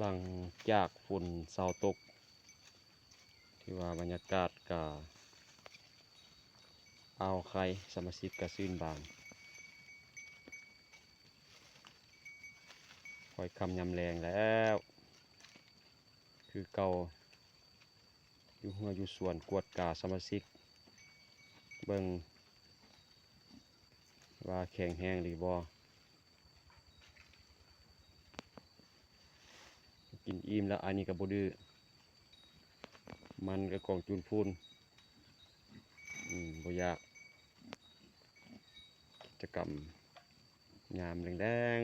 ຫຼັງຈາກຝົນເຊົາຕົກ ຖືວ່າບັນຍາກາດກະອ່າວໄຄ, ສະມາຊິກກະຊື່ນບານ, ຄ່ອຍຄ່ຳຍາມແລງແລ້ວ ຄືເກົ່າ. ຢູ່ເຮືອນຢູ່ສວນ ກວດກາສະມາຊິກເບິ່ງວ່າແຂງແຮງຫຼືບໍ່. ກິນອີ່ມແລ້ວ ອັນນີ້ກໍບໍ່ດື້ ມັນກໍກອງຈູນພຸ້ນ ອືມ ບໍ່ຢາກ. ກິດຈະກຳຍາມແລງ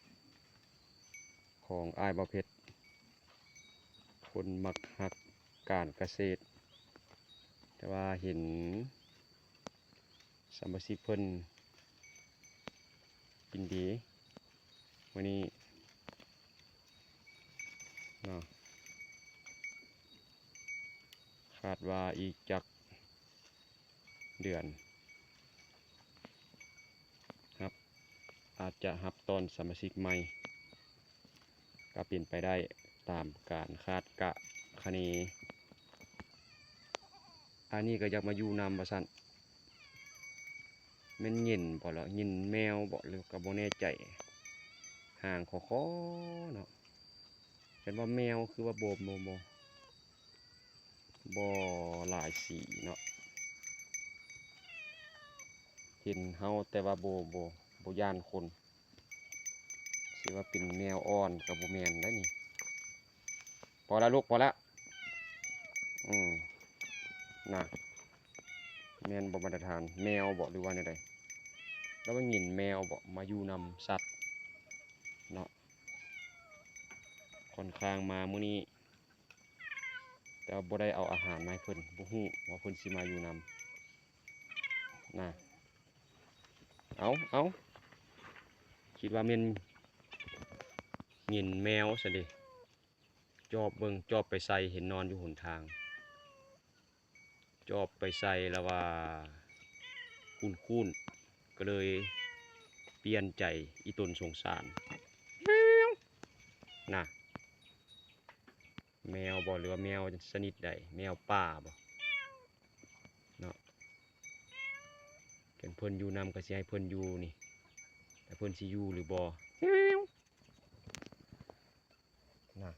ໆ ຂອງອ້າຍບ່າວເພັດ ຄົນມັກຮັກການກະເສດ. ແຕ່ວ່າເຫັນສະມາຊິກເພິ່ນກິນດີມື້ນີ້ເນາະ, ຄາດວ່າອີກຈັກ ເດືອນ ຮັບ ອາດຈະຮັບຕ້ອນສະມາຊິກໃໝ່ ກໍເປັນໄປໄດ້ຕາມການຄາດກະຄະເນ. ອັນນີ້ກໍຢາກມາຢູ່ນຳວ່າຊັ້ນ, ແມ່ນເຫງັນບໍ່ລະ ເຫງັນແມວບໍ່ ຫຼືກໍບໍ່ແນ່ໃຈ, ຫາງຄໍໆເນາະ. ແມ່ນວ່າແມວ ຄືວ່າບໍ່ ບໍ່ ບໍ່ ບໍ່ຫຼາຍສີເນາະ, ເຫັນເຮົາແຕ່ວ່າບໍ່ ບໍ່ ບໍ່ຢ້ານຄົນ, ຊິວ່າເປັນແມວອ່ອນກໍບໍ່ແມ່ນໄດ໋ນີ້. ພໍລະລູກ ພໍລະ. ອືມ ນະ ແມ່ນບໍ່ ມາດຕະຖານ ແມວບໍ່ ຫຼືວ່າແນວໃດ? ລະວ່າເຫງັນແມວບໍ່ ມາຢູ່ນຳສັດເນາະ. ຂ້ອນຂ້າງມາມື້ນີ້ ແຕ່ວ່າບໍ່ໄດ້ເອົາອາຫານມາໃຫ້ເພິ່ນ, ບໍ່ຮູ້ວ່າເພິ່ນຊິມາຢູ່ນຳນະ. ເອົາ ເອົາ ຄິດວ່າແມ່ນເຫງັນແມວຊັ້ນເດ. ຈອບເບິ່ງ ຈອບໄປໃສ່ ເຫັນນອນຢູ່ຫົນທາງ. ຈອບໄປໃສ່ລະວ່າຄຸ້ນໆ ກໍເລີຍປ່ຽນໃຈ ອີ່ຕົນສົງສານ. ນະ ແມວບໍ່ ຫຼືວ່າແມວຊະນິດໃດ? ແມວປ່າບໍ່ເນາະ? ຄັນເພິ່ນຢູ່ນຳກໍຊິໃຫ້ເພິ່ນຢູ່ນີ້ ແຕ່ເພິ່ນຊິຢູ່ຫຼືບໍ່? ນະ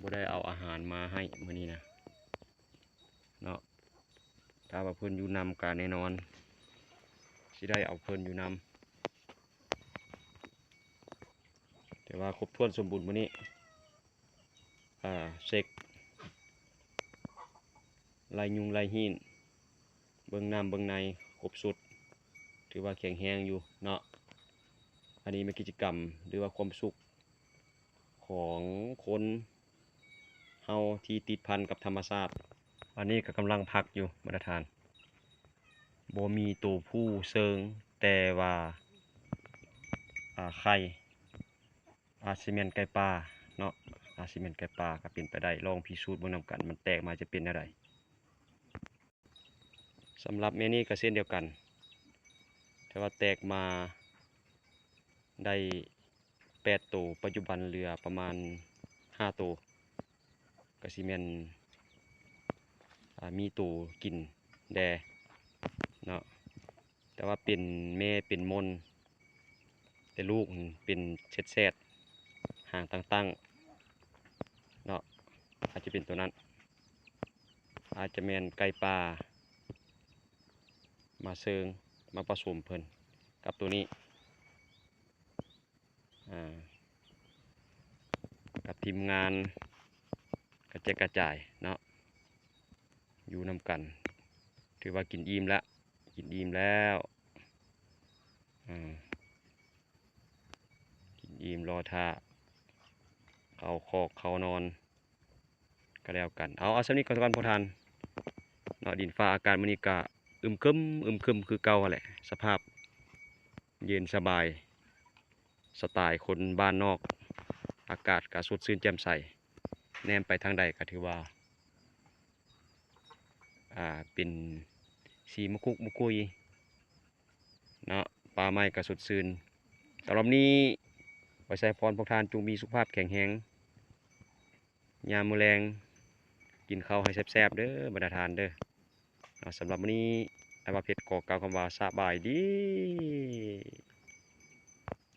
ບໍ່ໄດ້ເອົາອາຫານມາໃຫ້ມື້ນີ້ນະເນາະ. ຖ້າວ່າເພິ່ນຢູ່ນຳກະແນ່ນອນຊິໄດ້ເອົາເພິ່ນຢູ່ນຳ, ແຕ່ວ່າຄົບຖ້ວນສົມບູນມື້ນີ້ ເຊັກ ໄລ່ຍຸງໄລ່ຮີນ ເບິ່ງນ້ຳເບິ່ງໃນຄົບຊຸດ ຖືວ່າແຂງແຮງຢູ່ເນາະ. ອັນນີ້ແມ່ນກິດຈະກຳ ຫຼືວ່າຄວາມສຸກຂອງຄົນເຮົາທີ່ຕິດພັນກັບທຳມະຊາດ. ອັນນີ້ກໍກຳລັງພັກຢູ່ ມາດຕະຖານ, ບໍ່ມີໂຕຜູ້ເຊີງ ແຕ່ວ່າ ອາ ໄຂ່ ອາດຊິແມ່ນໄກ່ປ່າເນາະ, ອາດຊິແມ່ນໄກ່ປ່າກໍເປັນໄປໄດ້. ລອງພິສູດເບິ່ງນຳກັນ ມັນແຕກມາຈະເປັນແນວໃດ. ສຳລັບແມ່ນີ້ກໍເຊັ່ນດຽວກັນ, ແຕ່ວ່າແຕກມາໄດ້ແປດໂຕ, ປັດຈຸບັນເຫຼືອປະມານຫ້າໂຕ, ກໍຊິແມ່ນ ອາ ມີໂຕກິນແດ່ເນາະ. ແຕ່ວ່າເປັນແມ່ເປັນມົນ, ແຕ່ລູກຫັ້ນເປັນແຊດໆ ຫາງຕັ້ງໆເນາະ, ອາດຈະເປັນໂຕນັ້ນ, ອາດຈະແມ່ນໄກ່ປ່າມາເຊີງ ມາປະສົມເພິ່ນກັບໂຕນີ້. ອາ ກັບທີມງານກະແຈກກະຈາຍເນາະ, ຢູ່ນຳກັນ ຖືວ່າກິນອີ່ມລະ, ກິນອີ່ມແລ້ວ, ອາ ກິນອີ່ມ ລໍຖ້າເຂົ້າຄອກເຂົ້ານອນ ກໍແລ້ວກັນ. ເອົາ ເອົາສ່ຳນີ້ກ່ອນ ທຸກທ່ານເນາະ. ດິນຟ້າອາກາດມື້ນີ້ກະອຶມຄຶມ ອຶມຄຶມຄືເກົ່າຫັ້ນແຫຼະ, ສະພາບເຢັນສະບາຍ ສະໄຕລ໌ຄົນບ້ານນອກ, ອາກາດກະສົດຊື່ນແຈ່ມໃສ, ແນມໄປທາງໃດກະຖືວ່າ ອາ ເປັນສີມະຄຸກມະຄຸຍເນາະ, ປ່າໄມ້ກະສົດຊື່ນ. ສຳລັບນີ້ ອວຍໄຊພອນພວກທ່ານຈົ່ງມີສຸຂະພາບແຂງແຮງ ຍາມມື້ແລງກິນເຂົ້າໃຫ້ແຊບໆເດີບັນດາທ່ານເດີ. ເນາະ ສຳລັບມື້ນີ້ ອ້າຍບ່າວເພັດຂໍກ່າວຄຳວ່າສະບາຍດີ.